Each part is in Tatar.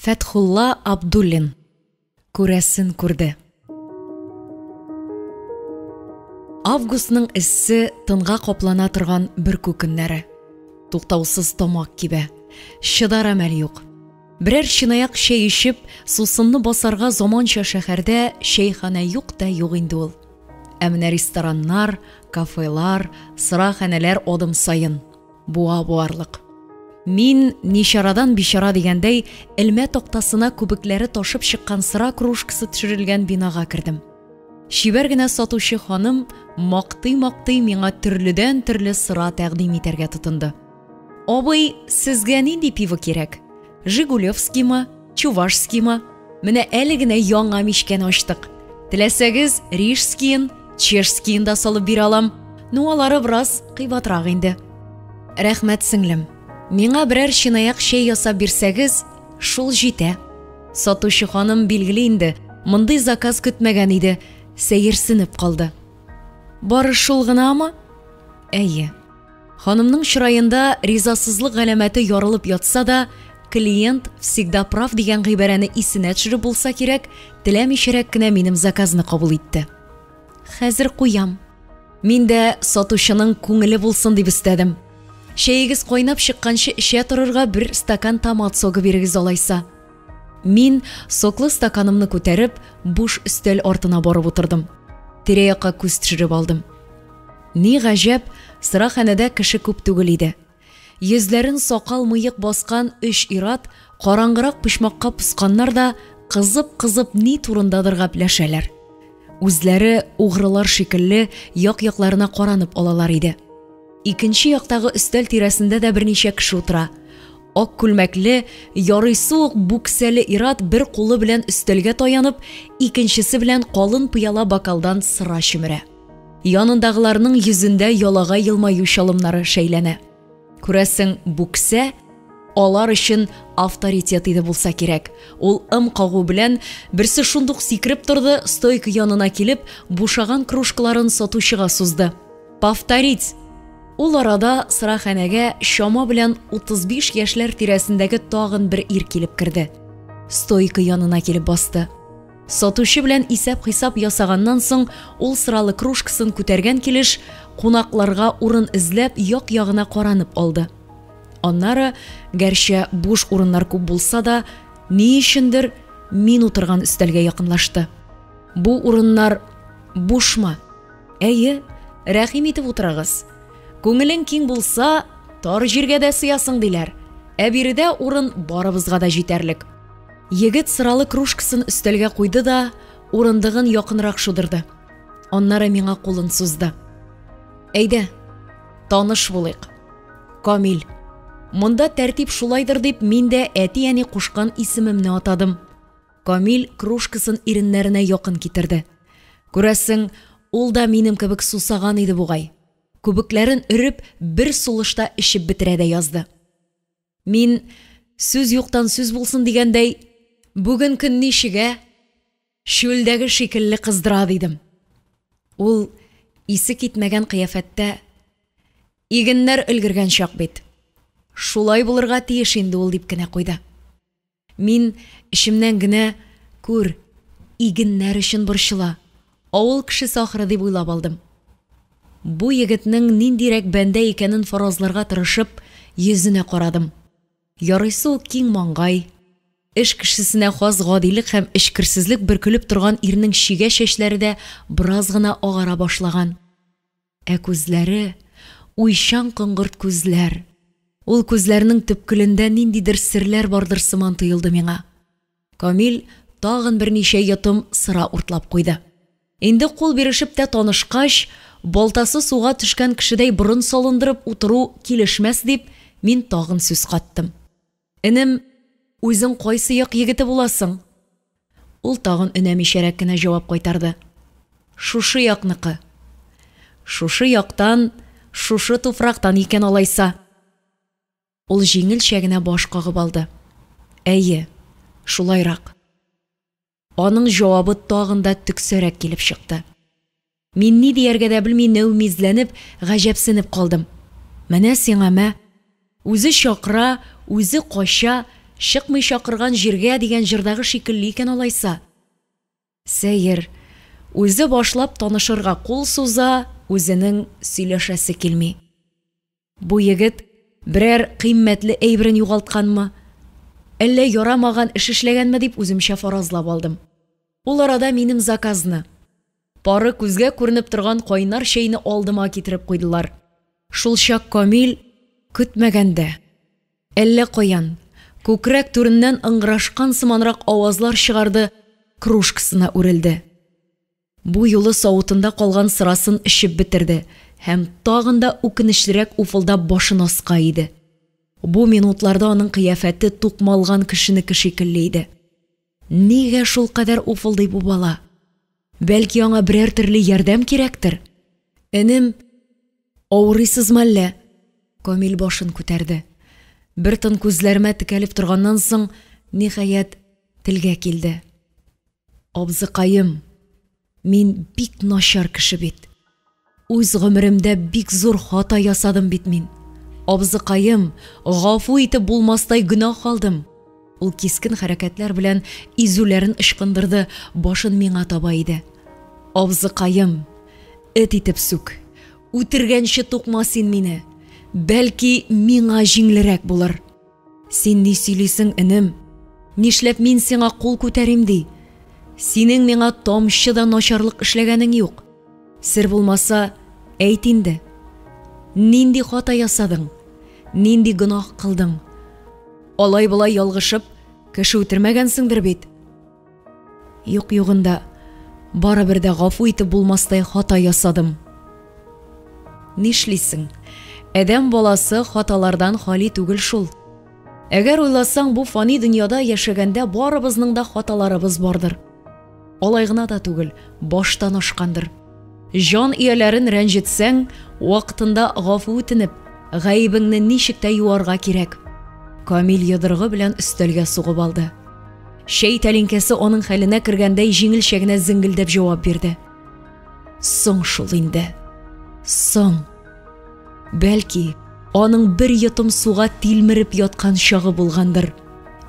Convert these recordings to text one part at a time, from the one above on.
Фәтхулла Абдуллин күрәсен күрде. Августның эссе тынга каплана торган бөркү көннәре. Туктаусыз тамак кибә. Чыдар әмәл юк. Берәр чынаяк чәй эчеп, сусынны басарга заманча шәһәрдә чәйханә юк та юк инде ул. Ә менә рестораннар, кафелар, сыраханәләр адым саен. Буа буарлык. Мин, ничарадан бичара дигәндәй, элмә тактасына күбекләре ташып чыккан сыра кружкасы төшерелгән бинага кердем. Чибәр генә сатучы ханым мактый-мактый миңа төрледән-төрле сыра тәкъдим итәргә тотынды. Абый, сезгә нинди пиво кирәк? Жигулевскиймы, Чувашскиймы? Менә әле генә яңа мичкәне ачтык. Теләсәгез, Рижскиен, Чешскиен да салып бирә алам. Ну, алары бераз кыйбатрак инде. Рәхмәт, сеңлем. Миңа берәр чынаяк чәй ясап бирсәгез, шул җитә. Сатучы ханым, билгеле инде, мондый заказ көтмәгән иде, сәерсенеп калды. Бары шул гынамы? Әйе. Ханымның чыраенда ризасызлык галәмәте ярылып ятса да, клиент всегда прав дигән гыйбарәне исенә төшереп булса кирәк, теләмичәрәк кенә минем заказны кабул итте. Хәзер куям. Мин дә сатучының күңеле булсын дип өстәдем. Чәегез кайнап чыкканчы эчә торырга бер стакан томат согы бирегез алайса. Мин, соклы стаканымны күтәреп, буш өстәл артына барып утырдым. Тирә-якка күз төшереп алдым. Ни гаҗәп, сыраханәдә кеше күп түгел иде. Йөзләрен сакал-мыек баскан өч ир-ат караңгырак почмакка посканнар да, кызып-кызып ни турындадыр гәпләшәләр. Үзләре, угрылар шикелле, як-якларына каранып алалар иде. Икенче яктагы өстәл тирәсендә дә берничә кеше утыра. Ак күлмәкле, ярыйсы ук бүксәле ир-ат бер кулы белән өстәлгә таянып, икенчесе белән калын пыяла бокалдан сыра чөмерә. Янындагыларның йөзендә ялагай елмаю чалымнары шәйләнә. Күрәсең, бүксә алар өчен авторитет иде булса кирәк. Ул ым кагу белән берсе шундук сикереп торды, стойка янына килеп, бушаган кружкаларын сатучыга сузды. Повторить! Ул арада сыраханәгә чама белән 35 яшьләр тирәсендәге тагын бер ир килеп керде. Стойка янына килеп басты. Сатучы белән исәп-хисап ясаганнан соң, ул сыралы кружкасын күтәргән килеш, кунакларга урын эзләп, як-ягына каранып алды. Аннары, гәрчә буш урыннар күп булса да, ни өчендер мин утырган өстәлгә якынлашты. Бу урыннар бушмы? Әйе, рәхим итеп утырыгыз. Күңелең киң булса, тар җиргә дә сыясың, диләр. Ә биредә урын барыбызга да җитәрлек. Егет сыралы кружкасын өстәлгә куйды да, урындыгын якынрак шудырды. Аннары миңа кулын сузды. Әйдә, таныш булыйк. Камил. Монда тәртип шулайдыр дип, мин дә әти-әни кушкан исемемне атадым. Камил кружкасын иреннәренә якын китерде. Күрәсең, ул да минем кебек сусаган иде бугай. Күбекләрен өреп, бер сулышта эчеп бетерә дә язды. Мин, сүз юктан сүз булсын дигәндәй, бүген көн ничек, ә? Чүлдәге шикелле кыздыра, дидем. Ул исе китмәгән кыяфәттә, Игеннәр өлгергән чак бит. Шулай булырга тиеш инде ул, дип кенә куйды. Мин эчемнән генә, күр, игеннәр өчен борчыла, авыл кешесе ахры дип уйлап алдым. Бу егетнең ниндирәк бәндә икәнен фаразларга тырышып, йөзенә карадым. Ярыйсы ук киң маңгай, эш кешесенә хас гадилек һәм эчкерсезлек бөркелеп торган ирнең чигә чәчләре дә бераз гына агара башлаган. Ә күзләре, уйчан коңгырт күзләр. Ул күзләрнең төпкелендә ниндидер серләр бардыр сыман тоелды миңа. Камил тагын берничә йотым сыра уртлап куйды. Инде кул бирешеп тә танышкач, балтасы суга төшкән кешедәй борын салындырып утыру килешмәс дип, мин тагын сүз каттым. Энем, үзең кайсы як егете буласың? Ул тагын өнәмичәрәк кенә җавап кайтарды. Шушы якныкы. Шушы яктан, шушы туфрактан икән алайса. Ул җиңелчә генә баш кагып алды. Әйе, шулайрак. Аның җавабы тагын да төксәрәк килеп чыкты. Мин ни дияргә дә белми нәүмизләнеп, гаҗәпсенеп калдым. Менә сиңа мә! Үзе чакыра, үзе кача, Чыкмый чакырган җиргә дигән җырдагы шикелле икән алайса. Сәер, үзе башлап танышырга кул суза, үзенең сөйләшәсе килми. Бу егет берәр кыйммәтле әйберен югалтканмы, әллә ярамаган эш эшләгәнме дип үземчә фаразлап алдым. Ул арада минем заказны, пары күзгә күренеп торган кайнар чәйне алдыма китереп куйдылар. Шулчак Камил, көтмәгәндә, әллә каян, күкрәк түреннән ыңгырашкан сыманрак авазлар чыгарды, кружкасына үрелде. Бу юлы савытында калган сырасын эчеп бетерде һәм тагын да үкенечлерәк уфылдап башын аска иде. Бу минутларда аның кыяфәте тукмалган кешенеке шикелле иде. Нигә шулкадәр уфылдый бу бала? Бәлки аңа берәр төрле ярдәм кирәктер? Энем, авырыйсызмы әллә? Камил башын күтәрде. Бер тын күзләремә текәлеп торганнан соң, ниһаять, телгә килде. Абзыкаем, мин бик начар кеше бит. Үз гомеремдә бик зур хата ясадым бит мин. Абзыкаем, гафу итеп булмастай гөнаһ алдым. Ул кискен хәрәкәтләр белән изүләрен ычкындырды, башын миңа таба иде. Абзыкаем, эт итеп сүк. Үтергәнче тукма син мине. Бәлки, миңа җиңелрәк булыр. Син ни сөйлисең, энем? Нишләп мин сиңа кул күтәрим ди? Синең миңа тамчы да начарлык эшләгәнең юк. Сер булмаса, әйт инде. Нинди хата ясадың? Нинди гөнаһ кылдың? Алай-болай ялгышып, кеше үтермәгәнсеңдер бит? Юк югында, барыбер дә гафу итеп булмастай хата ясадым. Нишлисең? Адәм баласы хаталардан хали түгел шул. Әгәр уйласаң, бу фани дөньяда яшәгәндә барыбызның да хаталарыбыз бардыр. Алай гына да түгел, баштан ашкандыр. Җан ияләрен рәнҗетсәң, вакытында гафу үтенеп, гаебеңне ничек тә юарга кирәк. Камил йодрыгы белән өстәлгә сугып алды. Чәй тәлинкәсе аның хәленә кергәндәй җиңелчә генә зеңгелдәп җавап бирде. Соң шул инде. Соң. Бәлки, аның бер йотым суга тилмереп яткан чагы булгандыр.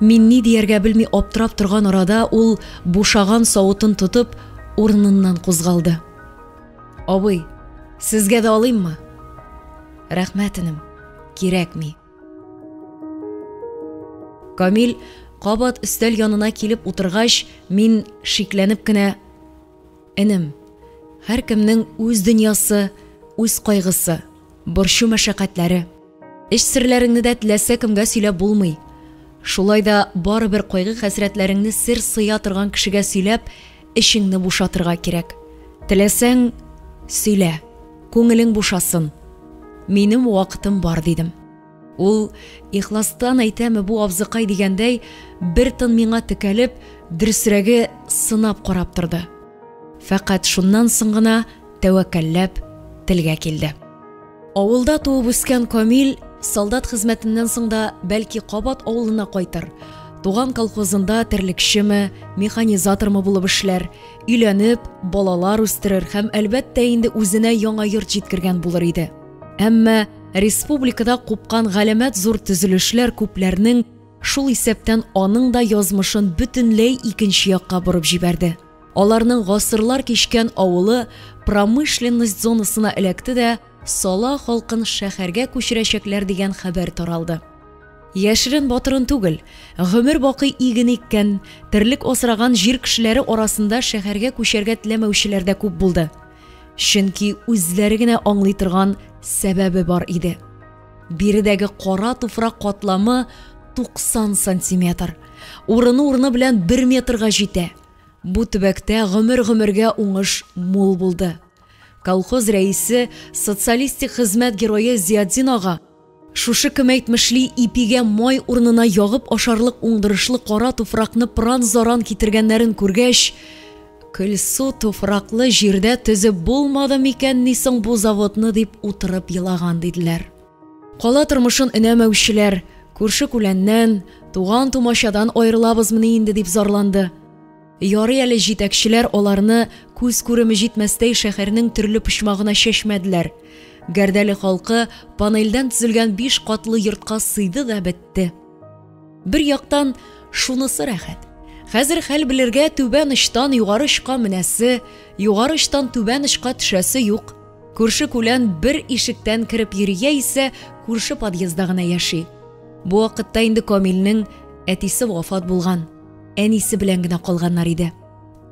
Мин ни дияргә белми аптырап торган арада ул бушаган савытын тотып, урыныннан кузгалды. Абый, сезгә дә алыйммы? Рәхмәт, энем, кирәкми. Камил кабат өстәл янына килеп утыргач, мин шикләнеп кенә: "Энем, һәркемнең үз дөньясы, үз кайгысы, борчу-мәшәкатьләре. Эч серләреңне дә теләсә кемгә сөйләп булмый. Шулай да барыбер кайгы-хәсрәтләреңне сер сыя торган кешегә сөйләп, эчеңне бушатырга кирәк. Теләсәң, сөйлә, күңелең бушасын. Минем вакытым бар, дидем. Ул, ихластан әйтәме бу абзыкай дигәндәй, бер тын миңа текәлеп, дөресрәге, сынап карап торды. Фәкать шуннан соң гына тәвәккәлләп телгә килде. Авылда туып үскән Камил солдат хезмәтеннән соң да бәлки кабат авылына кайтыр, туган колхозында терлекчеме, механизатормы булып эшләр, өйләнеп, балалар үстерер һәм, әлбәттә инде, үзенә яңа йорт җиткергән булыр иде. Әмма республикада купкан галәмәт зур төзелешләр күпләрнең, шул исәптән аның да язмышын бөтенләй икенче якка борып җибәрде. Аларның гасырлар кичкән авылы промышленность зонасына эләкте дә, сала халкын шәһәргә күчерәчәкләр дигән хәбәр таралды. Яшерен-батырын түгел, гомер бакый иген иккән, терлек асраган җир кешеләре арасында шәһәргә күчәргә теләмәүчеләр дә күп булды. Чөнки үзләре генә аңлый торган сәбәбе бар иде. Биредәге кара туфрак катламы 90 сантиметр, урыны-урыны белән бер метрга җитә. Бу төбәктә гомер-гомергә уңыш мул булды. Колхоз рәисе, социалистик хезмәт герое Зиятдин ага, шушы кем әйтмешли, ипигә май урынына ягып ашарлык уңдырышлы кара туфракны пыран-заран китергәннәрен күргәч, көлсу туфраклы җирдә төзеп булмады микәнни соң бу заводны дип утырып елаган, диделәр. Кала тормышын өнәмәүчеләр, күрше-күләннән, туган-тумачадан аерылабызмыни инде дип зарланды. Ярый әле җитәкчеләр аларны күз күреме җитмәстәй шәһәрнең төрле почмагына чәчмәделәр. Гәрдәле халкы панельдән төзелгән биш катлы йортка сыйды да бетте. Бер яктан шунысы рәхәт. Хәзер хәл белергә түбән очтан югары очка менәсе, югары очтан түбән очка төшәсе юк. Күрше-күлән бер ишектән кереп йөри яисә күрше подъездда гына яши. Бу вакытта инде Камилнең әтисе вафат булган, әнисе белән генә калганнар иде.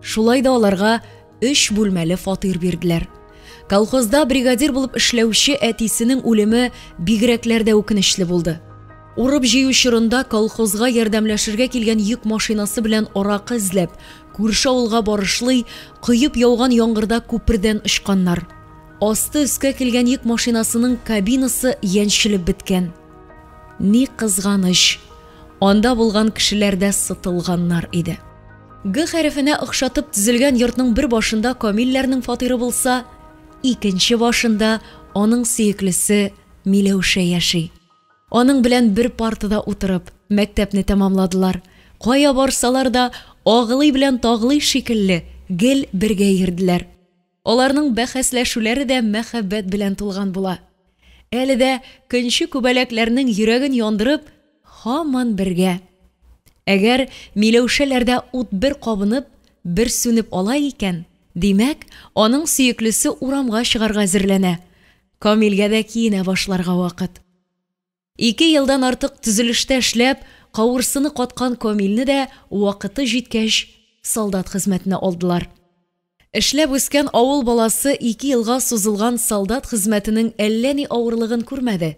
Шулай да аларга өч бүлмәле фатир бирделәр. Колхозда бригадир булып эшләүче әтисенең үлеме бигрәкләр дә үкенечле булды. Урып-җыю чорында колхозга ярдәмләшергә килгән йөк машинасы белән аракы эзләп, күрше авылга барышлый, коеп яуган яңгырда күпердән очканнар. Асты өскә килгән йөк машинасының кабинасы яньчелеп беткән. Ни кызганыч, анда булган кешеләр дә сытылганнар иде. Г хәрефенә охшатып төзелгән йортның бер башында Камилләрнең фатиры булса, икенче башында аның сөеклесе Миләүшә яши. Аның белән бер партада утырып, мәктәпне тәмамладылар. Кая барсалар да, Аглый белән Таглый шикелле, гел бергә йөрделәр. Аларның бәхәсләшүләре дә мәхәббәт белән тулган була. Әле дә көнче күбәләкләрнең йөрәген яндырып, һаман бергә. Әгәр миләүшәләрдә ут бер кабынып, бер сүнеп ала икән, димәк, аның сөеклесе урамга чыгарга әзерләнә. Камилгә дә киенә башларга вакыт. Ике елдан артык төзелештә эшләп, кавырсыны каткан Камилне дә, вакыты җиткәч, солдат хезмәтенә алдылар. Эшләп үскән авыл баласы ике елга сузылган солдат хезмәтенең әллә ни авырлыгын күрмәде.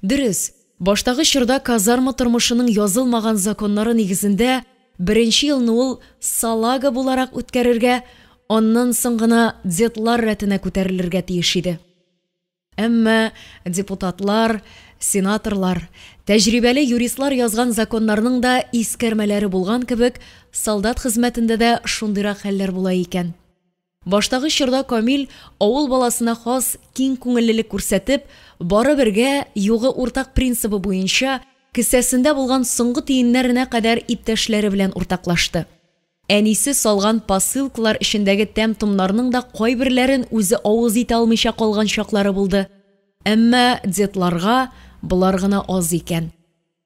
Дөрес, баштагы чорда казарма тормышының язылмаган законнары нигезендә беренче елны ул салага буларак үткәрергә, аннан соң гына дедлар рәтенә күтәрелергә тиеш иде. Әмма депутатлар, сенаторлар, тәҗрибәле юристлар язган законнарның да искәрмәләре булган кебек, солдат хезмәтендә дә шундыйрак хәлләр була икән. Баштагы чорда Камил, авыл баласына хас киң күңеллелек күрсәтеп, бары бергә, югы уртак принцибы буенча, кесәсендә булган соңгы тиеннәренә кадәр иптәшләре белән уртаклашты. Әнисе салган посылкалар эчендәге тәм-томнарның да кайберләрен үзе авыз итә алмыйча калган чаклары булды. Әмма дедларга болар гына аз икән.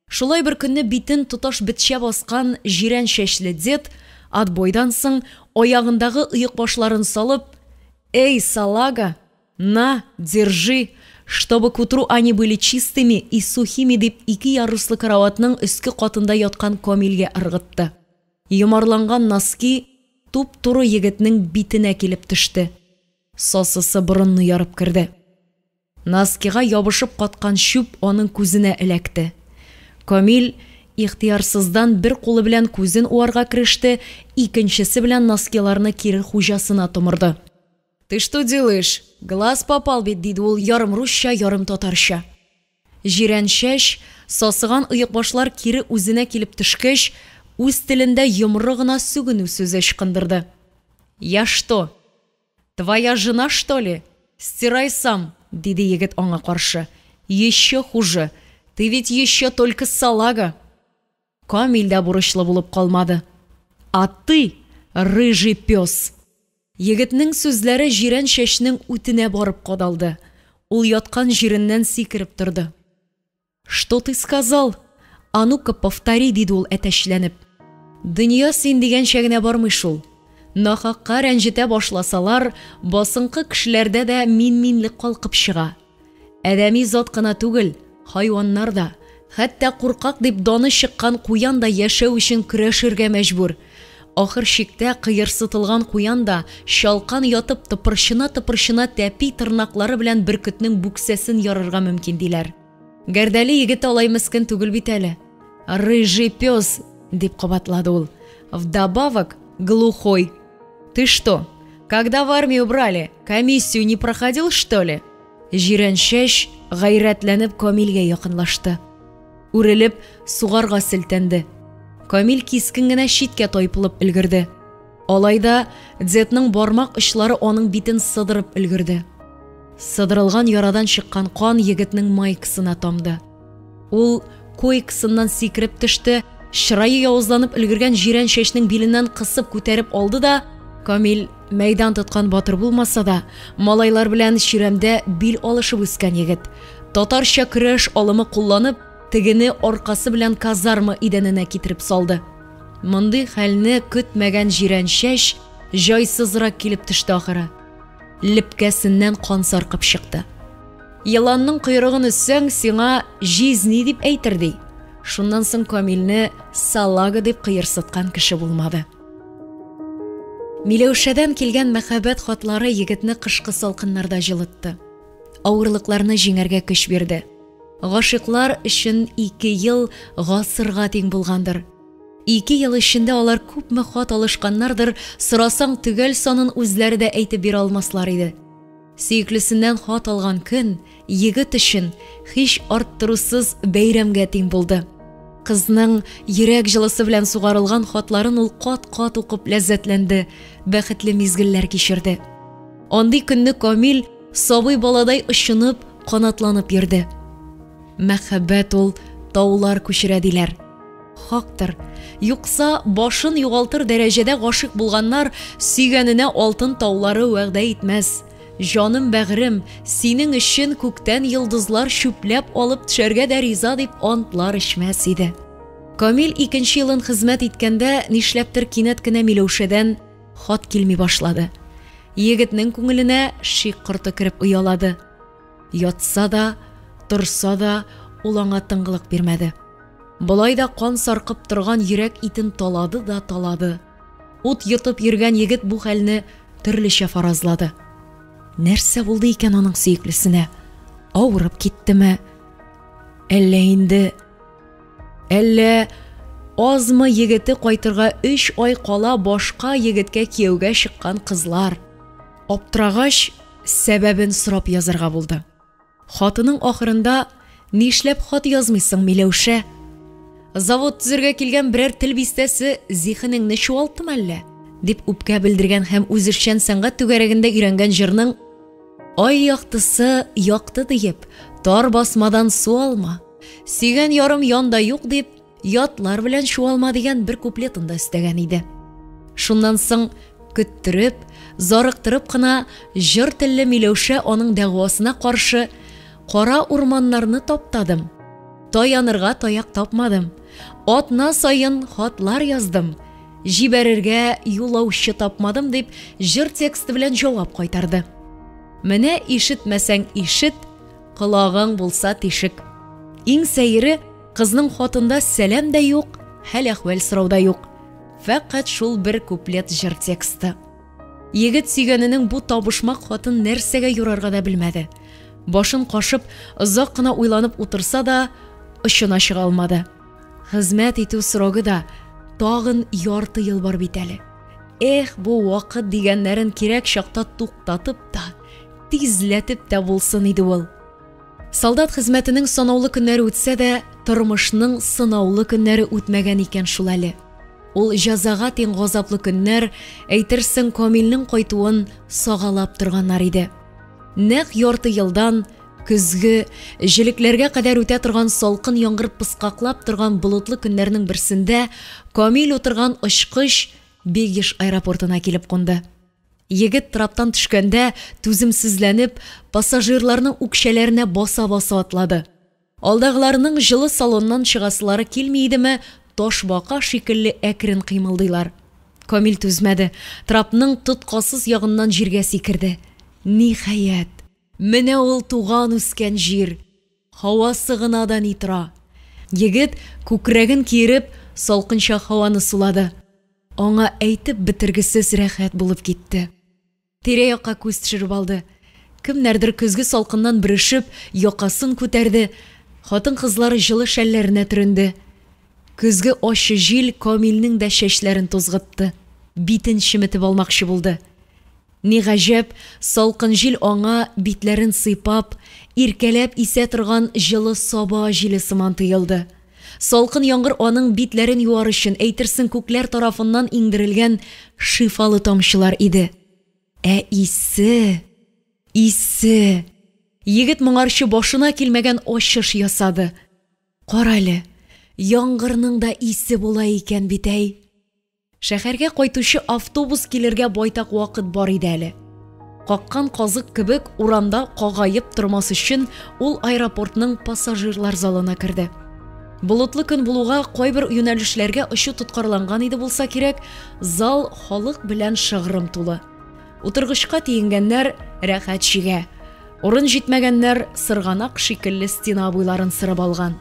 Шулай бер көнне битен тоташ бетчә баскан җирән чәчле дед, отбойдан соң, аягындагы оекбашларын салып, Эй, салага, на, держи, чтобы к утру они были чистыми и сухими, дип ике яруслы караватның өске катында яткан Камилгә ыргытты. Йомарланган носки туп-туры егетнең битенә килеп төште. Сасысы борынны ярып керде. Носкига ябышып каткан чүп аның күзенә эләкте. Камил ихтыярсыздан бер кулы белән күзен уарга кереште, икенчесе белән носкиларны кире хуҗасына томырды. Ты что делаешь? Глаз попал бит, диде ул ярым русча, ярым татарча. Җирән чәч, сасыган оекбашлар кире үзенә килеп төшкәч, үз телендә йомры гына сүгенү сүзе ычкындырды. Я что? Твоя жена, что ли? Стирай сам, диде егет аңа каршы. Еще хуже. Ты ведь еще только салага. Камил дә бурычлы булып калмады. А ты, рыжий пес! Егетнең сүзләре җирән чәчнең үтенә барып кадалды. Ул яткан җиреннән сикереп торды. Что ты сказал? А ну-ка повтори, диде ул әтәчләнеп. Дөнья син дигәнчә генә бармый шул. Нахакка рәнҗетә башласалар, басынкы кешеләрдә дә мин-минлек калкып чыга. Адәми зат кына түгел, хайваннар да, хәтта куркак дип даны чыккан куян да яшәү өчен көрәшергә мәҗбүр. Ахыр чиктә кыерсытылган куян да чалкан ятып тыпырчына-тыпырчына тәпи тырнаклары белән бөркетнең бүксәсен ярырга мөмкин диләр. Гәрдәле егет алай мескен түгел бит әле. Рыжий пес, дип кабатлады ул. Вдобавок глухой. Ты что, когда в армию брали, комиссию не проходил, что ли? Җирән чәч гайрәтләнеп Камилгә якынлашты. Үрелеп, сугарга селтәнде. Камил кискен генә читкә тайпылып өлгерде. Алай да дедның бармак очлары аның битен сыдырып өлгерде. Сыдырылган ярадан чыккан кан егетнең майкасына тамды. Ул койкасыннан сикереп төште, чырае явызланып өлгергән җирән чәчнең биленнән кысып күтәреп алды да, Камил мәйдан тоткан батыр булмаса да, малайлар белән чирәмдә бил алышып үскән егет, татарча көрәш алымы кулланып, тегене аркасы белән казарма идәненә китереп салды. Мондый хәлне көтмәгән Җирәнчәч җайсызрак килеп төште ахыры. Лепкәсеннән кан саркып чыкты. Еланның койрыгын өзсәң, сиңа җизни дип әйтер, ди. Шуннан соң Камилне салага дип кыерсыткан кеше булмады. Миләүшәдән килгән мәхәббәт хатлары егетне кышкы салкыннарда җылытты. Авырлыкларны җиңәргә көч бирде. Гашыйклар өчен ике ел гасырга тиң булгандыр. Ике ел эчендә алар күпме хат алышканнардыр, сорасаң, төгәл санын үзләре дә әйтеп бирә алмаслар иде. Сөеклесеннән хат алган көн егет өчен һич арттырусыз бәйрәмгә тиң булды. Кызның йөрәк җылысы белән сугарылган хатларын ул кат-кат укып ләззәтләнде, бәхетле мизгелләр кичерде. Андый көнне Камил сабый баладай очынып, канатланып йөрде. Мәхәббәт ул таулар күчерә диләр. Хактыр. Юкса, башын югалтыр дәрәҗәдә гашыйк булганнар сөйгәненә алтын таулары вәгъдә итмәс. Җаным бәгърем, синең өчен күктән йолдызлар чүпләп алып төшәргә дә риза дип антлар эчмәс иде. Камил икенче елын хезмәт иткәндә, нишләптер кинәт кенә Миләүшәдән хат килми башлады. Егетнең күңеленә шик корты кереп оялады. Ятса да, торса да, ул аңа тынгылык бирмәде. Болай да кан саркып торган йөрәк итен талады да талады. Ут йотып йөргән егет бу хәлне төрлечә фаразлады. Нәрсә булды икән аның сөеклесенә? Авырып киттеме? Әллә инде Әллә азмы егете кайтырга өч ай кала башка егеткә кияүгә чыккан кызлар? Аптырагач, сәбәбен сорап язарга булды. Хатының ахырында Нишләп хат язмыйсың, Миләүшә? Завод төзергә килгән берәр тел бистәсе зиһенеңне чуалттымы әллә? дип үпкә белдергән һәм үзешчән сәнгать түгәрәгендә өйрәнгән җырның Ай яктысы якты диеп, тар басмадан су алма, сөйгән ярым янда юк дип, Ятлар белән чуалма дигән бер куплетын да өстәгән иде. Шуннан соң көттереп, зарыктырып кына җыр телле Миләүшә аның дәгъвасына каршы кара урманнарны таптадым. Таянырга таяк тапмадым. Атна саен хатлар яздым. Җибәрергә юлаучы тапмадым дип җыр тексты белән җавап кайтарды. Менә ишетмәсәң ишет, колагың булса тишек. Иң сәере, Кызның хатында сәлам дә юк, хәл-әхвәл сорау да юк. Фәкать шул бер куплет җыр тексты. Егет сөйгәненең бу табышмак хатын нәрсәгә юрарга да белмәде. Башын кашып, озак кына уйланып утырса да, очына чыга алмады. Хезмәт итү срогы да тагын ярты ел бар бит әле. Эх, бу вакыт дигәннәрен кирәк чакта туктатып та, тизләтеп тә булсын иде ул. Солдат хезмәтенең санаулы көннәре үтсә дә, тормышның сынаулы көннәре үтмәгән икән шул әле. Ул җәзага тиң газаплы көннәр, әйтерсең, Камилнең кайтуын сагалап торганнар иде. Нәкъ ярты елдан, көзге, җелекләргә кадәр үтә торган салкын яңгыр пыскаклап торган болытлы көннәрнең берсендә Камил утырган очкыч Бегиш аэропортына килеп кунды. Егет траптан төшкәндә, түземсезләнеп, пассажирларның үкчәләренә баса-баса атлады. Алдагыларның җылы салоннан чыгасылары килми идеме, ташбака шикелле әкрен кыймылдыйлар. Камил түзмәде, трапның тоткасыз ягыннан җиргә сикерде. Ниһаять! Менә ул туган-үскән җир! Һавасы гына да ни тора! Егет, күкрәген киереп, салкынча һаваны сулады. Аңа әйтеп бетергесез рәхәт булып китте. Тирә-якка күз төшереп алды. Кемнәрдер көзге салкыннан бөрешеп, якасын күтәрде, хатын-кызлар җылы шәлләренә төренде. Көзге ачы җил Камилнең дә чәчләрен тузгытты, битен чеметеп алмакчы булды. Ни гаҗәп, салкын җил аңа битләрен сыйпап, иркәләп исә торган җылы саба җиле сыман тоелды. Салкын яңгыр аның битләрен юар өчен, әйтерсең, күкләр тарафыннан иңдерелгән шифалы тамчылар иде. Ә исе! Исе! Егет моңарчы башына килмәгән ачыш ясады. Карале, яңгырның да исе була икән бит, әй! Шәһәргә кайтучы автобус килергә байтак вакыт бар иде әле. Каккан казык кебек урамда кагаеп тормас өчен ул аэропортның пассажирлар залына керде. Болытлы көн булуга кайбер юнәлешләргә очу тоткарланган иде булса кирәк, зал халык белән шыгрым тулы. Утыргычка тиенгәннәр рәхәт чигә. Урын җитмәгәннәр сырганак шикелле стена буйларын сырып алган.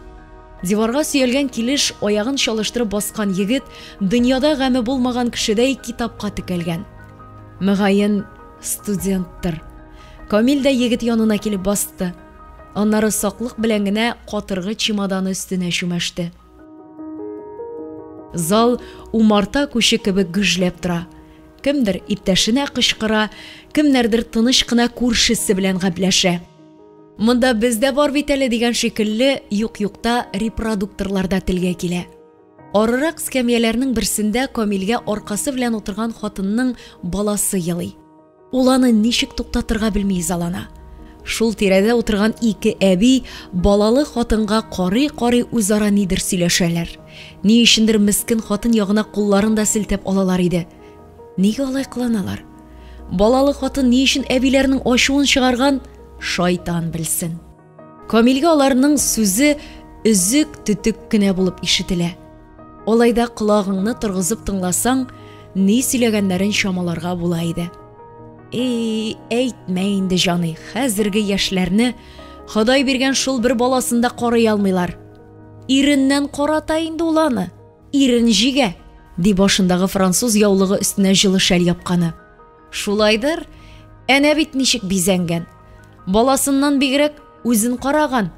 Диварга сөялгән килеш аягын чалыштырып баскан егет дөньяда гаме булмаган кешедәй китапка текәлгән. Мөгаен, студенттыр. Камил дә егет янына килеп басты. Аннары саклык белән генә катыргы чемоданы өстенә чүмәште. Зал умарта күче кебек гөжләп тора. Кемдер иптәшенә кычкыра, кемнәрдер тыныч кына күршесе белән гәпләшә. Монда без дә бар бит әле дигән шикелле юк-юкта репродукторлар да телгә килә. Арырак скәмьяләрнең берсендә Камилгә аркасы белән утырган хатынның баласы елый. Ул аны ничек туктатырга белми изалана. Шул тирәдә утырган ике әби балалы хатынга карый-карый үзара нидер сөйләшәләр. Ни өчендер мескен хатын ягына кулларын да селтәп алалар иде. Нигә алай кыланалар? Балалы хатын ни өчен әбиләрнең ачуын чыгарган, шайтан белсен. Камилгә аларның сүзе өзек-төтек кенә булып ишетелә. Алай да колагыңны торгызып тыңласаң, ни сөйләгәннәрен чамаларга була иде. Эй, әйтмә инде, җаный, хәзерге яшьләрне Ходай биргән шул бер баласын да карый алмыйлар. Иреннән карата инде ул аны, ирен җигә, ди башындагы француз яулыгы өстенә җылы шәл япканы. Шулайдыр, әнә бит ничек бизәнгән. Баласыннан бигрәк үзен караган.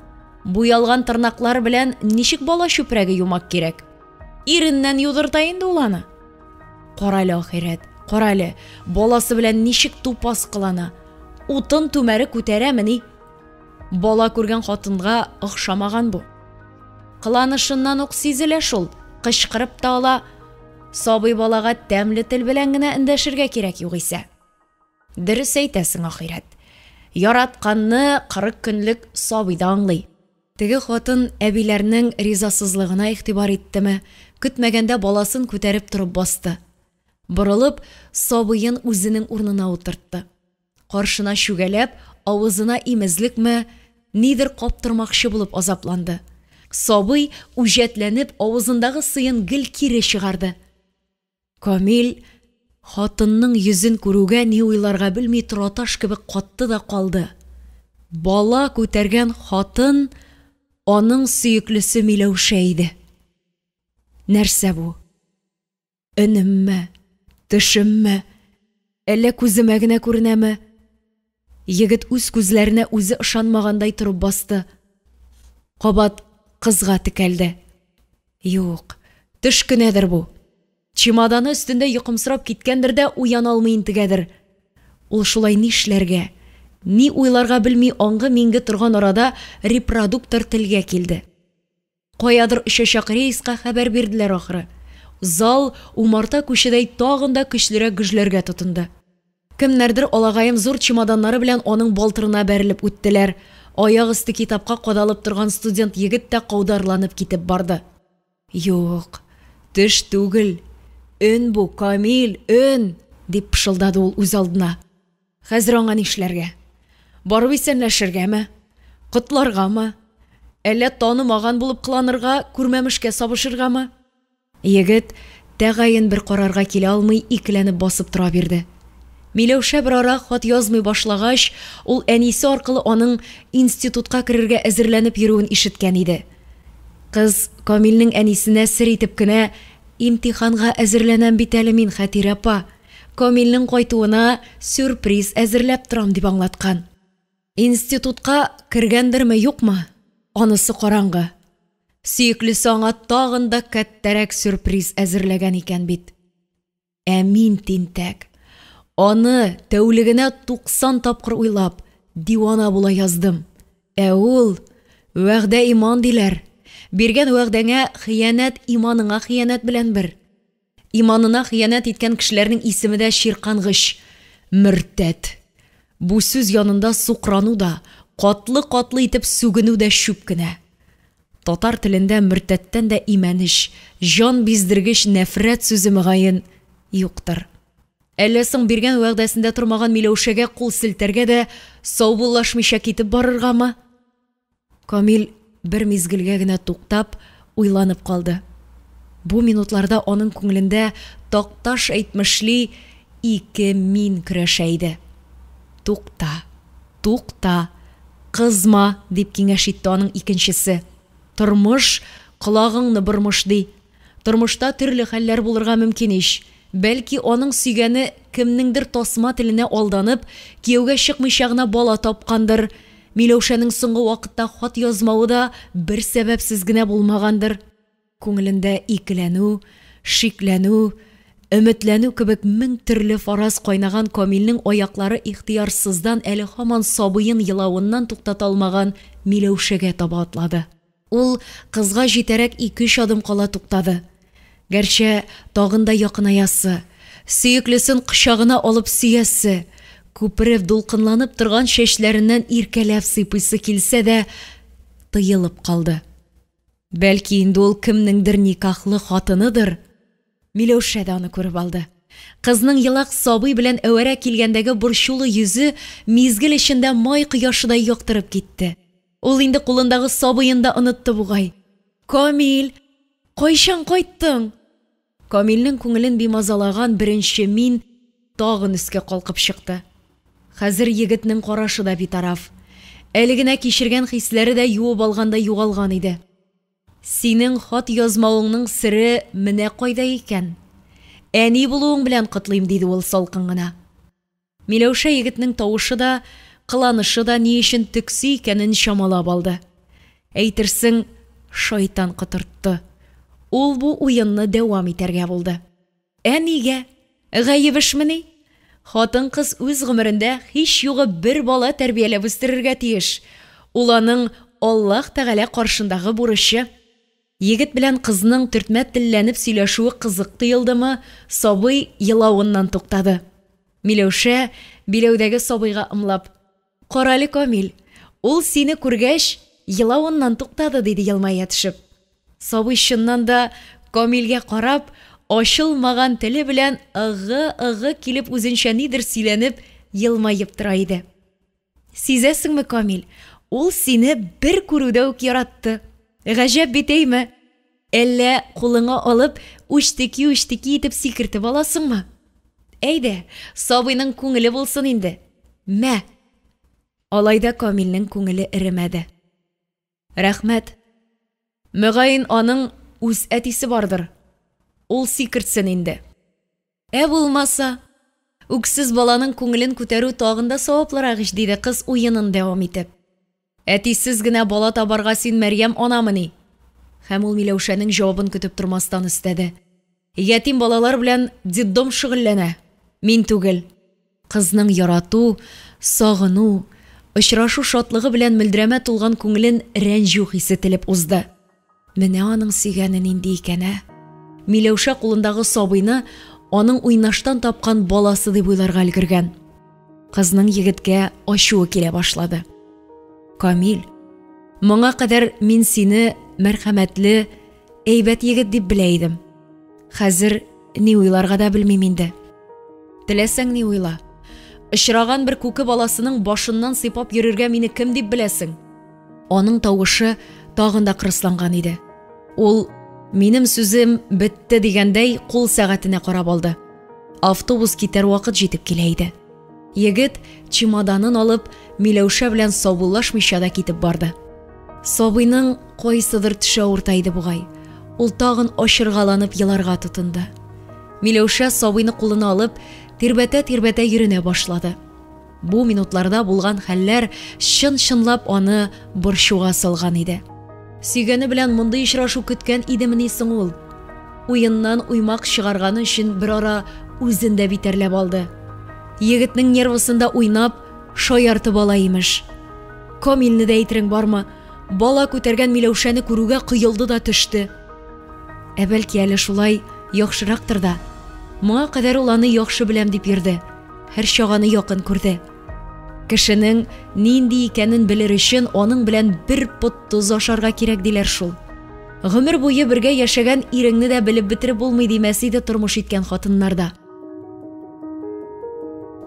Буялган тырнаклар белән ничек бала чүпрәге юмак кирәк? Иреннән юдырта инде ул аны. Карале, ахирәт, карале, баласы белән ничек тупас кылана. Утын түмәре күтәрәмени? Бала күргән хатынга охшамаган бу. Кыланышыннан ук сизелә шул, кычкырып та ала. Сабый балага тәмле тел белән генә эндәшергә кирәк югыйсә. Дөрес әйтәсең, ахирәт. Яратканны 40 көнлек сабый да аңлый. Теге хатын әбиләрнең ризасызлыгына игътибар иттеме, көтмәгәндә баласын күтәреп торып басты. Борылып, сабыен үзенең урынына утыртты. Каршына чүгәләп, авызына имезлекме, нидер каптырмакчы булып азапланды. Сабый, үҗәтләнеп, авызындагы сыен гел кире чыгарды. Камил хатынның йөзен күрүгә ни уйларга белми тораташ кебек катты да калды. Бала күтәргән хатын аның сөеклесе Миләүшә иде. Нәрсә бу? Өнемме? Төшемме? Әллә күземә генә күренәме? Егет үз күзләренә үзе ышанмагандай торып басты. Кабат кызга текәлде. Юк, төш кенәдер бу. Чемоданы өстендә йокымсырап киткәндер дә уяна алмый интегәдер. Ул шулай нишләргә, ни уйларга белми аңгы-миңге торган арада репродуктор телгә килде. Каядыр очачак рейска хәбәр бирделәр ахры. Зал умарта күчедәй тагын да көчлерәк гөжләргә тотынды. Кемнәрдер алагаем зур чемоданнары белән аның балтырына бәрелеп үттеләр. Аяк өсте китапка кадалып торган студент егет тә каударланып китеп барды. Юк, төш түгел, өн бу, Камил, өн, дип пышылдады ул үзалдына. Хәзер аңа нишләргә? Барып исәнләшергәме? Котларгамы? Әллә танымаган булып кыланырга, күрмәмешкә сабышыргамы? Егет тәгаен бер карарга килә алмый икеләнеп басып тора бирде. Миләүшә берара хат язмый башлагач, ул әнисе аркылы аның институтка керергә әзерләнеп йөрүен ишеткән иде. Кыз Камилнең әнисенә сер итеп кенә, Имтиханга әзерләнәм бит әле мин, Хәтирә апа. Камилнең кайтуына сюрприз әзерләп торам, дип аңлаткан. Институтка кергәндерме, юкмы, анысы караңгы. Сөеклесе аңа тагын да кәттәрәк сюрприз әзерләгән икән бит. Ә мин тинтәк. Аны тәүлегенә 90 тапкыр уйлап, дивана була яздым. Ә ул, вәгъдә иман диләр. Биргән вәгъдәңә хыянәт иманыңа хыянәт белән бер. Иманына хыянәт иткән кешеләрнең исеме дә чиркангыч, мөртәт. Бу сүз янында сукрану да, катлы-катлы итеп сүгенү дә чүп кенә. Татар телендә мөртәттән дә имәнеч, җан биздергеч нәфрәт сүзе, мөгаен, юктыр. Әллә соң биргән вәгъдәсендә тормаган Миләүшәгә кул селтәргә дә саубуллашмыйча китеп барыргамы? Камил бер мизгелгә генә туктап, уйланып калды. Бу минутларда аның күңелендә, Такташ әйтмешли, ике мин көрәшә иде. Тукта, тукта, кызма, дип киңәш итте аның икенчесе. Тормыш колагыңны бормыш, ди. Тормышта төрле хәлләр булырга мөмкин ич. Бәлки, аның сөйгәне кемнеңдер тасма теленә алданып, кияүгә чыкмыйча гына бала тапкандыр. Миләүшәнең соңгы вакытта хат язмавы да бер сәбәпсез генә булмагандыр. Күңелендә икеләнү, шикләнү, өметләнү кебек мең төрле фараз кайнаган Камилнең аяклары ихтыярсыздан әле һаман сабыен елавыннан туктата алмаган Миләүшәгә таба атлады. Ул кызга җитәрәк ике-өч адым кала туктады. Гәрчә тагын да якынаясы, сөеклесен кочагына алып сөясе, күпереп, дулкынланып торган чәчләреннән иркәләп сыйпыйсы килсә дә, тыелып калды. Бәлки инде ул кемнеңдер никахлы хатыныдыр? Миләүшә дә аны күреп алды. Кызның елак сабый белән әвәрә килгәндәге борчулы йөзе мизгел эчендә май кояшыдай яктырып китте. Ул инде кулындагы сабыен да онытты бугай. Камил, кайчан кайттың? Камилнең күңелен бимазалаган беренче мин тагын өскә калкып чыкты. Хәзер егетнең карашы да битараф. Әле генә кичергән хисләре дә юып алгандай югалган иде. Синең хат язмавыңның сере менә кайда икән. Әни булуың белән котлыйм, диде ул салкын гына. Миләүшә егетнең тавышы да, кыланышы да ни өчен төксе икәнен чамалап алды. Әйтерсең, шайтан котыртты. Ул бу уенны дәвам итәргә булды. Ә нигә? Гаеп эшмени? Хатын-кыз үз гомерендә һич югы бер бала тәрбияләп үстерергә тиеш. Ул аның Аллаһ Тәгалә каршындагы бурычы. Егет белән кызның төртмә телләнеп сөйләшүе кызык тоелдымы, сабый елавыннан туктады. Миләүшә, биләүдәге сабыйга ымлап, Карале, Камил, ул сине күргәч, елавыннан туктады, диде елмая төшеп. Сабый чыннан да Камилгә карап, ачылмаган теле белән ыгы-ыгы килеп үзенчә нидер сөйләнеп, елмаеп тора иде. Сизәсеңме, Камил, ул сине бер күрүдә үк яратты. Гаҗәп бит, әйме? Әллә кулыңа алып, үчтеки-үчтеки итеп сикертеп аласыңмы? Әйдә, сабыйның күңеле булсын инде. Мә! Алай да Камилнең күңеле эремәде. Рәхмәт. Мөгаен, аның үз әтисе бардыр. Ул сикертсен инде. Ә булмаса? Үксез баланың күңелен күтәрү тагын да саваплырак ич, диде кыз уенын дәвам итеп. Әтисез генә бала табарга син Мәрьям анамыни? Һәм ул Миләүшәнең җавабын көтеп тормастан өстәде. Ятим балалар белән детдом шөгыльләнә, мин түгел. Кызның ярату, сагыну, очрашу шатлыгы белән мөлдерәмә тулган күңелен рәнҗү хисе телеп узды. Менә аның сөйгәне нинди икән, ә? Миләүшә кулындагы сабыйны аның уйнаштан тапкан баласы дип уйларга өлгергән. Кызның егеткә ачуы килә башлады. Камил, моңа кадәр мин сине мәрхәмәтле, әйбәт егет дип белә идем. Хәзер ни уйларга да белмим инде. Теләсәң ни уйла. Очраган бер күке баласының башыннан сыйпап йөрергә мине кем дип беләсең? Аның тавышы тагын да кырысланган иде. Ул, минем сүзем бетте дигәндәй, кул сәгатенә карап алды. Автобус китәр вакыт җитеп килә иде. Егет, чемоданын алып, Миләүшә белән саубуллашмыйча да китеп барды. Сабыйның кайсыдыр төше авырта иде бугай. Ул тагын ачыргаланып еларга тотынды. Миләүшә сабыйны кулына алып, тирбәтә-тирбәтә йөренә башлады. Бу минутларда булган хәлләр чын-чынлап аны борчуга салган иде. Сөйгәне белән мондый очрашу көткән идемени соң ул? Уеннан уймак чыгарганы өчен берара үзен дә битәрләп алды. Егетнең нервысында уйнап, шаяртып ала, имеш. Камилне дә әйтерең бармы? Бала күтәргән Миләүшәне күрүгә коелды да төште. Ә бәлки әле шулай яхшырактыр да. Моңа кадәр ул аны яхшы беләм дип йөрде. Һәрчак аны якын күрде. Кешенең нинди икәнен белер өчен аның белән бер пот тоз ашарга кирәк диләр шул. Гомер буе бергә яшәгән иреңне дә белеп бетереп булмый димәс иде тормыш иткән хатыннар да.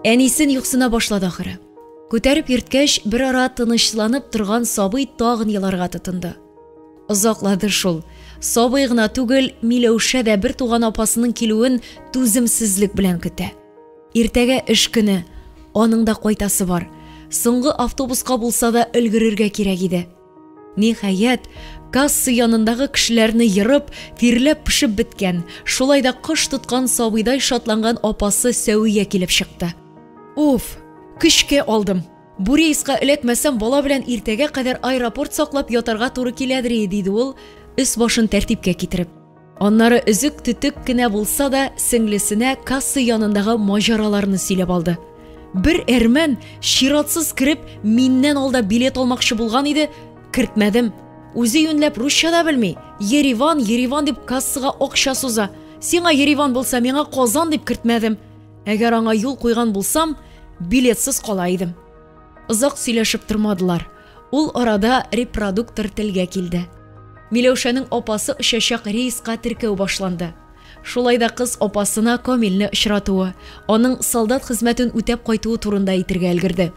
Әнисен юксына башлады ахыры. Күтәреп йөрткәч, берара тынычланып торган сабый тагын еларга тотынды. Озаклады шул. Сабый гына түгел, Миләүшә дә бертуган апасының килүен түземсезлек белән көтә. Иртәгә эш көне, аның да кайтасы бар. Соңгы автобуска булса да өлгерергә кирәк иде. Ниһаять, касса янындагы кешеләрне ерып, тирләп-пешеп беткән, шулай да кош тоткан сабыйдай шатланган апасы Сәвия килеп чыкты. Уф, көчкә алдым. Бу рейска эләкмәсәм, бала белән иртәгә кадәр аэропорт саклап ятарга туры киләдер, диде ул, өс-башын тәртипкә китереп. Аннары өзек-төтек кенә булса да, сеңлесенә касса янындагы маҗараларны сөйләп алды. Бер әрмән, чиратсыз кереп, миннән алда билет алмакчы булган иде, кертмәдем. Үзе юньләп русча да белми. Ереван, Ереван дип кассага акча суза. Сиңа Ереван булса, миңа Казан дип кертмәдем. Әгәр аңа юл куйган булсам, билетсыз кала идем. Озак сөйләшеп тормадылар. Ул арада репродуктор телгә килде. Миләүшәнең апасы очачак рейска теркәү башланды. Шулай да кыз апасына Камилне очратуы, аның солдат хезмәтен үтәп кайтуы турында әйтергә өлгерде.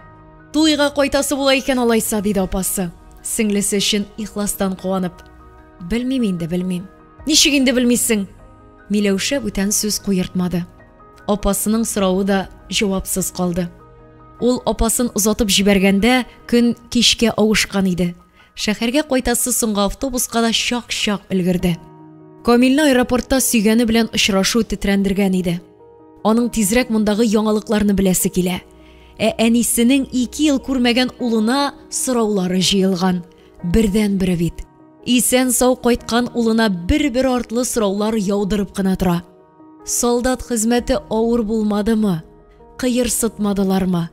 Туйга кайтасы була икән алайса, диде апасы, сеңлесе өчен ихластан куанып. Белмим инде, белмим. Ничек инде белмисең? Миләүшә бүтән сүз куертмады. Апасының соравы да җавапсыз калды. Ул апасын озатып җибәргәндә, көн кичкә авышкан иде. Шәһәргә кайтасы соңгы автобуска да чак-чак өлгерде. Камилне аэропортта сөйгәне белән очрашу тетрәндергән иде. Аның тизрәк мондагы яңалыкларны беләсе килә. Ә әнисенең ике ел күрмәгән улына сораулары җыелган. Бердәнбере бит. Исән-сау кайткан улына бер-бер артлы сораулар яудырып кына тора. Солдат хезмәте авыр булмадымы? Кыерсытмадылармы?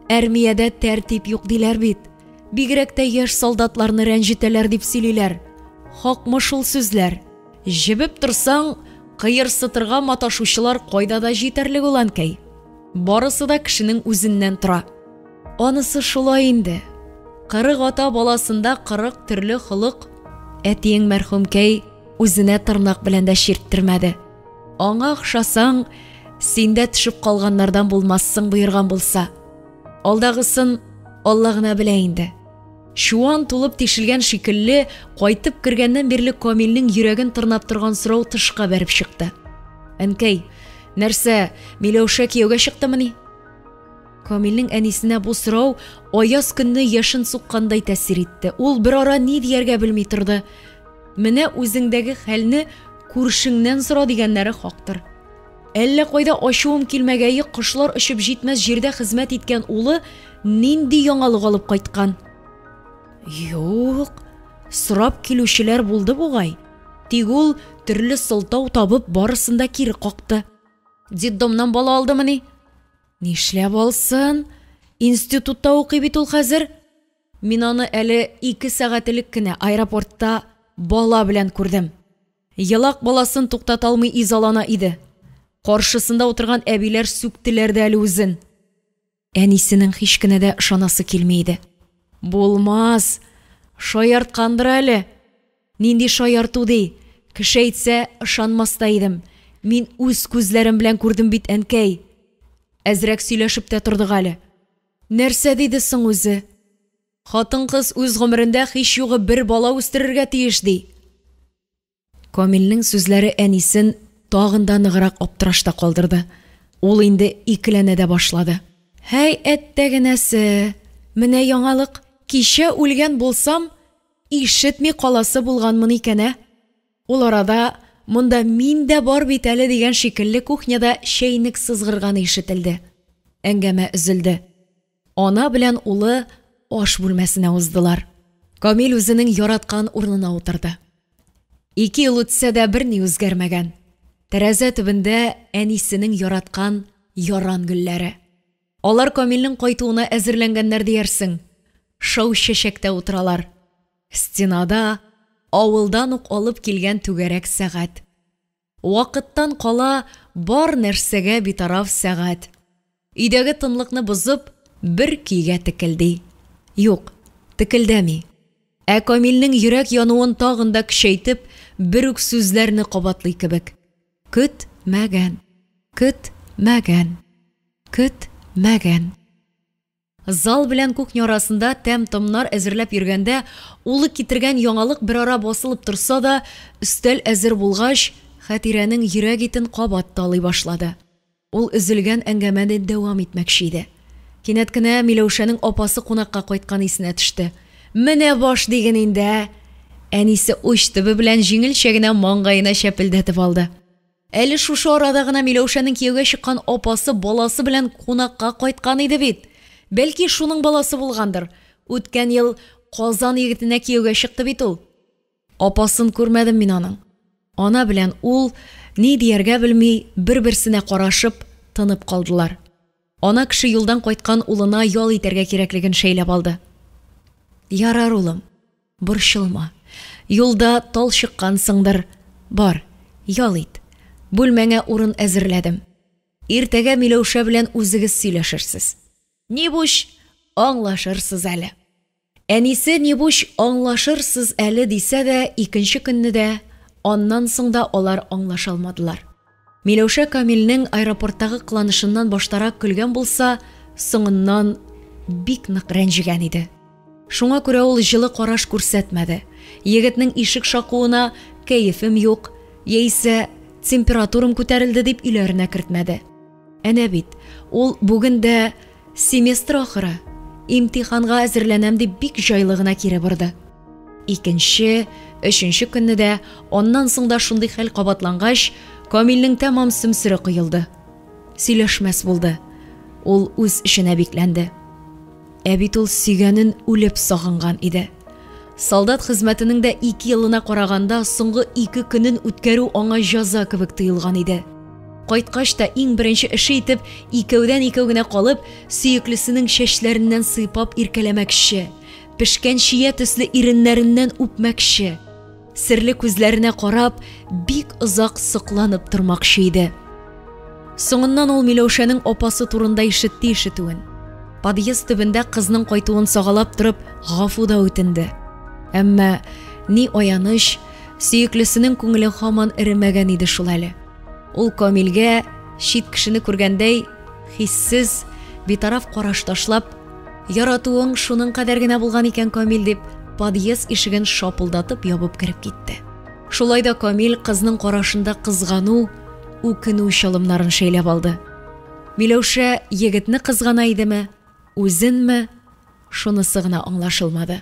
Әрмиядә тәртип юк диләр бит. Бигрәк тә яшь солдатларны рәнҗетәләр дип сөйлиләр. Хакмы шул сүзләр? Җебеп торсаң, кыерсытырга маташучылар кайда да җитәрлек ул, әнкәй. Барысы да кешенең үзеннән тора. Анысы шулай инде. 40 ата баласында 40 төрле холык. Әтиең мәрхүмкәй үзенә тырнак белән дә чирттермәде. Аңа охшасаң, син дә төшеп калганнардан булмассың боерган булса. Алдагысын Алла гына белә инде. Чуан тулып тишелгән шикелле, кайтып кергәннән бирле Камилнең йөрәген тырнап торган сорау тышка бәреп чыкты. Әнкәй, нәрсә, Миләүшә кияүгә чыктымыни? Камилнең әнисенә бу сорау аяз көнне яшен суккандай тәэсир итте. Ул берара ни дияргә белми торды. Менә үзеңдәге хәлне күршеңнән сора дигәннәре хактыр. Әллә кайда ачуым килмәгәе кошлар очып җитмәс җирдә хезмәт иткән улы нинди яңалык алып кайткан? Юк, сорап килүчеләр булды бугай. Тик ул төрле сылтау табып барысын да кире какты. Детдомнан бала алдымыни? Нишләп алсын? Институтта укый бит ул хәзер. Мин аны әле ике сәгать элек кенә аэропортта бала белән күрдем. Елак баласын туктата алмый изалана иде. Каршысында утырган әбиләр сүктеләр дә әле үзен. Әнисенең һич кенә дә ышанасы килми иде. Булмас, шаярткандыр әле. Нинди шаярту ди? Кеше әйтсә, ышанмас та идем. Мин үз күзләрем белән күрдем бит, әнкәй. Әзрәк сөйләшеп тә тордык әле. Нәрсә диде соң үзе? Хатын-кыз үз гомерендә һич югы бер бала үстерергә тиеш, ди. Камилнең сүзләре әнисен тагын да ныграк аптырашта калдырды. Ул инде икеләнә дә башлады. Һәй, әттәгенәсе! Менә яңалык! Кичә үлгән булсам, ишетми каласы булганмын икән, ә! Ул арада, монда мин дә бар бит әле дигән шикелле кухняда чәйнек сызгырганы ишетелде. Әңгәмә өзелде. Ана белән улы аш бүлмәсенә уздылар. Камил үзенең яраткан урынына утырды. Ике ел үтсә дә берни үзгәрмәгән. Тәрәзә төбендә әнисенең яраткан яран гөлләре. Алар Камилнең кайтуына әзерләнгәннәр диярсең. Шау чәчәктә утыралар. Стенада авылдан ук алып килгән түгәрәк сәгать. Вакыттан кала бар нәрсәгә битараф сәгать. Өйдәге тынлыкны бозып, бер көйгә текелди. Юк, текелдәми. Ә Камилнең йөрәк януын тагын да көчәйтеп, бер үк сүзләрне кабатлый кебек. Көтмәгән. Көтмәгән. Көтмәгән. Зал белән кухня арасында тәм-томнар әзерләп йөргәндә, улы китергән яңалык берара басылып торса да, өстәл әзер булгач, Хәтирәнең йөрәк итен кабат талый башлады. Ул өзелгән әңгәмәне дәвам итмәкче иде. Кинәт кенә Миләүшәнең апасы кунакка кайтканы исенә төште. Менә баш диген инде, ә! Әнисе уч төбе белән җиңелчә генә маңгаена чәпелдәтеп алды. Әле шушы арада гына Миләүшәнең кияүгә чыккан апасы баласы белән кунакка кайткан иде бит. Бәлки, шуның баласы булгандыр. Үткән ел Казан егетенә кияүгә чыкты бит ул. Апасын күрмәдем мин аның. Ана белән ул, ни дияргә белми, бер-берсенә карашып, тынып калдылар. Ана кеше юлдан кайткан улына ял итәргә кирәклеген шәйләп алды. Ярар, улым, борчылма. Юлда талчыккансыңдыр. Бар, ял ит. Бүлмәңә урын әзерләдем. Иртәгә Миләүшә белән үзегез сөйләшерсез. Нибуч, аңлашырсыз әле. Әнисе, нибуч, аңлашырсыз әле, дисә дә, икенче көнне дә, аннан соң да алар аңлаша алмадылар. Миләүшә Камилнең аэропорттагы кыланышыннан баштарак көлгән булса, соңыннан бик нык рәнҗегән иде. Шуңа күрә ул җылы караш күрсәтмәде. Егетнең ишек шакуына кәефем юк, яисә температурам күтәрелде дип өйләренә кертмәде. Әнә бит, ул бүген дә семестр ахыры, имтиханга әзерләнәм дип бик җайлы гына кире борды. Икенче, өченче көнне дә, аннан соң да шундый хәл кабатлангач, Камилнең тәмам сөмсере коелды. Сөйләшмәс булды. Ул үз эченә бикләнде. Ә бит ул сөйгәнен үлеп сагынган иде. Солдат хезмәтенең дә ике елына караганда соңгы ике көнен үткәрү аңа җәза кебек тоелган иде. Кайткач та иң беренче эше итеп, икәүдән-икәү генә калып, сөеклесенең чәчләреннән сыйпап иркәләмәкче, пешкән чия төсле иреннәреннән үпмәкче, серле күзләренә карап, бик озак сокланып тормакчы иде. Соңыннан ул Миләүшәнең апасы турында ишетте ишетүен. Подъезд төбендә кызның кайтуын сагалап торып, гафу да үтенде. Әмма, ни аяныч, сөеклесенең күңеле һаман эремәгән иде шул әле. Ул Камилгә, чит кешене күргәндәй, хиссез, битараф караш ташлап, Яратуың шуның кадәр генә булган икән, Камил, дип, подъезд ишеген шапылдатып ябып кереп китте. Шулай да Камил кызның карашында кызгану, үкенү чалымнарын шәйләп алды. Миләүшә егетне кызгана идеме, үзенме, шунысы гына аңлашылмады.